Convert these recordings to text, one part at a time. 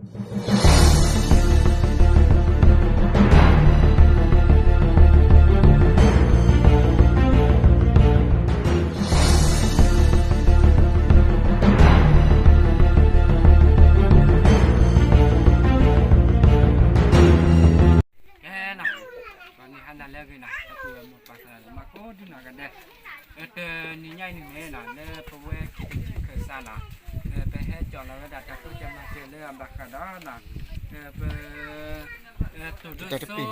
ကဲနီၤ, ပှၤန့ၣ်ဟါနၤလၢအဂ့ၤနီၤ, ပှၤကူၣ်ဝဲမိၢ်ပၢ်သရၣ်သမါကိးဒံနီၢ်ဂၤဒဲး, တနံၤညါအံၤန့ၣ်နီၤ လၢပဝဲခံကထံၣ်ခၢၣ်စးနီၤ, ပဟဲကၠီၤလီၤဝဲဒၣ်တၢ်တိစၢၤမၤစၢၤလၢအဘၣ်ဃးဒီးနီၤ, ပ တိၢ်ဒိၣ်စိ လၢ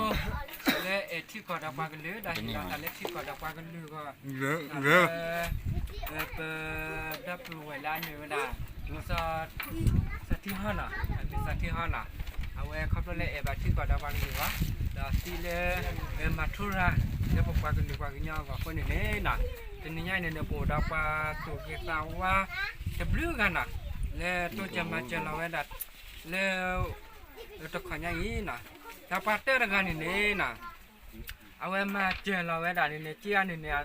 အဲၣ်ထံကီၢ်ဒီးပှၤကလုာ် ဒီးဟ့ၣ်လီၤတၢ်လၢထံကီၢ်ဒီးပှၤကလုာ်အဂီၢ်, ပ ဒီပုၢ်ဝဲၢ်လၢအမ့ၢ်ဝဲဒၣ် စီၤထံဟီနီၤ, အမ့ၢ်စီၤထံဟီနီၤ, အဝဲခီဖျိလၢအဲၣ်ဘၣ်ထံကီၢ်ဒီးပှၤကလုာ်အဂီၢ်, ဒီးသံလၢ မၤထူရၤ လၢပပှၤကလုာ်ပှၤကညီအဂီၢ်အဃိန့ၣ်န့ၣ်နီၤ, တနံၤညါအံၤန့ၣ်န့ၣ် ပအိၣ်ဒီးပှၤသူၣ်ဂ့ၤသးဝါတဘျုးဂၤနီၤ, လၢတိစၢၤမၤစၢၤလီၤဝဲဒၣ် လၢ တခီညါအံၤနီၤ, ဒီးပှၤတၢတဂၤန့ၣ်န့ၣ်နီၤ အဝဲမၤစၢၤလီၤဝဲဒၣ်န့ၣ်န့ၣ် က့အါန့ၣ်န့ၣ်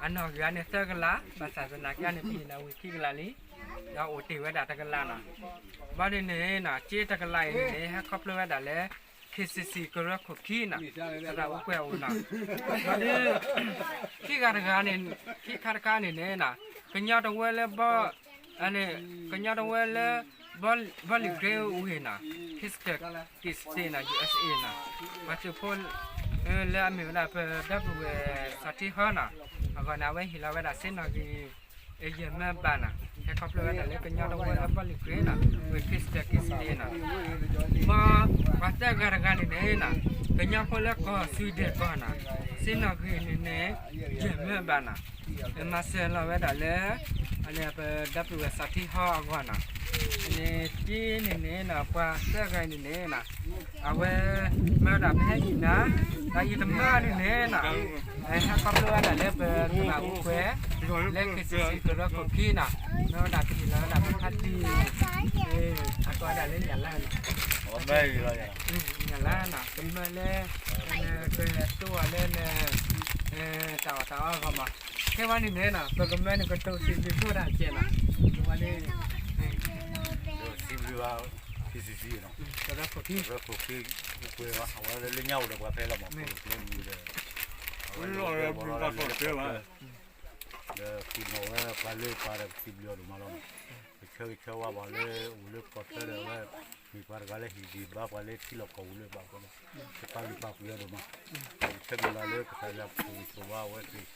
အနီၣ်ဂံၢ်အါန့ၣ်သၢကလး, ဘၣ်ဆၣ်သနာ်က့န့ၣ် ပဟ့ၣ်လီၤဝံၤခံကလးလံ, ဒီးအိၣ်တ့ၢ်ဝဲဒၣ်တကလးနီၤ, ဘၣ်န့ၣ်န့ၣ်နီၤ က့တကလးအံၤန့ၣ်န့ၣ် ဟဲခီဖျိဝဲဒၣ်လၢ ခ့ၣ်စံၣ်စံၣ် ကရၢခိၣ်ခံနီၤ, သရၣ်အိၣ်ကွဲးအိၣ်နီၤ, ဘၣ်ဒီး ခံဂၤတဂၤန့ၣ် ခံခါတခါန့ၣ်န့ၣ်နီၤ ကညီတဝၢလၢဘီ န့ၣ် ကညီတဝၢလၢ ဘီလံၤကရ့ဝ့ၢ်နီၤ, Houston က့ၤစတ့းနီၤ ယူၢ်အ့းအ့းနီၤ, ပှၤသုးဖိ လၢအမ့ၢ်ဝဲဒၣ်ပဒီပုၢ်ဝဲၢ်စီၤထံဟီနီၤ, အဂီၢ်န့ၣ် အဝဲဟ့ၣ်လီၤဝဲဒၣ်စ့နီၣ်ဂံၢ် ယဲၢ်မၢဘးနီၤ, ဟဲခီဖျိဝဲဒၣ်လၢကညီတဝၢလၢဘီလံၤကရ့နီၤ, ဝ့ၢ် Houston က့ၤစတ့းနီၤ, ဘီ ပှၤသၢဂၤတဂၤန့ၣ်န့ၣ်နီၤ, ကညီဖိလၢကီၢ် Sweden ကီၢ်နီၤ, စ့နီၣ်ဂံၢ်န့ၣ်န့ၣ် ယဲၢ်မၢဘးနီၤ မၤစၢၤလီၤဝဲဒၣ်လၢ ပဒီပုၢ်ဝဲၢ်စီၤထံဟီအဂီၢ်နီၤ, န့ၣ်က့န့ၣ်န့ၣ်နီၤ ပှၤသၢဂၤအံၤန့ၣ်န့ၣ်နီၤ, အဝဲမၢဒၣ်ပဟဲအံၤနၤ, ဒီးယတမၢန့ၣ်န့ၣ်နီၤ, ဟဲခီဖျိဝဲဒၣ်လၢပသရၣ်အိၣ်ကွဲး လၢ ခ့ၣ်စံၣ်စံၣ် ကရၢခိၣ်ခံနီၤ, မၢဝဲဒၣ်ပဟ့ၣ်လီၤဝဲဒၣ်ပဖါတံၢ် အကိးဝဲဒၣ်လၢညၣ်လါနီၤ, ညၣ်လါနီၤ ကမၢလၢ ကတိၢ်အီၤလၢ တၢ်အီၣ်တၢ်အီအဂီၢ်မး, ခဲဝဲန့ၣ်န့ၣ်နီၤ ပကမၢန့ၣ် ကတိၤစံးဘျုးဆိတၢ်ကဲနီၤ, ဝဲန့ၣ် စံးဘျုးဘၣ် ခ့ၣ်စံၣ်စံၣ်နီၤ, ကရၢခိၣ်ခံ ကရၢခိၣ်ခံ အိၣ်ကွဲးဝဲ အဝဲလၢညါအိၣ်ဒီးပှၤဖဲလီၤမး ကျိမုၢ်ဒီး အဝဲလီၤဘီလီၤလၢ ဒီးဃ့ၢ်မၤဝဲပှၤလၢပှၤဒီး ပစံးဘျုးအီၤဒိၣ်မးလီၤ. ပဆၢဂ့ၤဆၢဝါဘၣ်လၢအိၣ်လၢကီၢ်ချၢဒီး အဝဲမ့ၢ်ပှၤတဂၤလၢဟ့ၣ်ဂံၢ်ဘါပှၤလၢထံလီၢ်ကီၢ်ပူၤလၢဘၣ်ဃိဒီး ပပာ်လုၢ်ပာ်ပှ့ၤအီၤဒိၣ်မး, ပဆၢမုၢ်လၢ်လၢကစၢ်ယွၤကဆိၣ်ဂ့ၤဆိၣ်ဝါအဝဲသ့ၣ်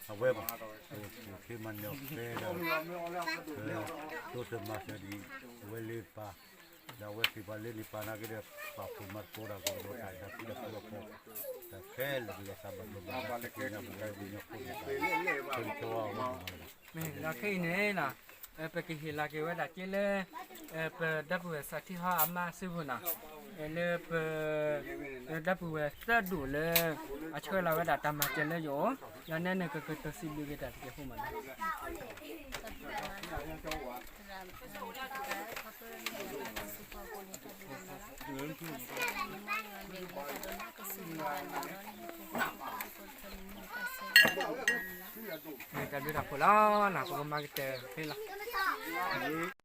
အဝဲဘၣ် အိၣ်ဆူၣ်အိၣ်ချ့မၤနၢၤအီၤဖဲဒီး တိစၢၤမၤစၢၤဒ်အဝဲလၢပၢ် ဒီးအဝဲသ့ၣ်ပှၤလၢန့ၣ်ပာ်နာ်က့ဒီး ပာ်ဖှိၣ်မၤသကိးတၢ်ကီးဒီးတၢ်အဲၣ်တၢ်ကွံတၢ်ဃူတၢ်ဖိး တၢ်ခဲလၢာ်ကလဲၤသးဘၣ်ဒိဘၣ်ထံး ပသ့ၣ်ညါပဝဲကညီဖိန့ၣ် ဆၢဂ့ၤဆၢဝါအီၤဒိၣ်မးလီၤ. ဒီးခဲအံၤန့ၣ်နီၤ ပကဟ့ၣ်လီၤက့ၤဝဲဒၣ်က့လၢ ပဒီပုၢ်ဝဲၢ်စီၤထံဟီအမါစုပူၤနီၤ လၢပ ဒီပုၢ်ဝဲၢ်သၢဒူၣ်လၢ အဆှၢလီၤဝဲဒၣ်တၢ်မၤစၢၤလၢယအိၣ် ဒီးနဲန့ၣ်ကကတိၤစံးဘျုးက့ၤတၢ်တကဲးဖိမးနီၤ တၢ်ဘျုးတၢ်ဖှိၣ်လီၤ ပကမၤကတၢၢ်ဖဲလီၤ.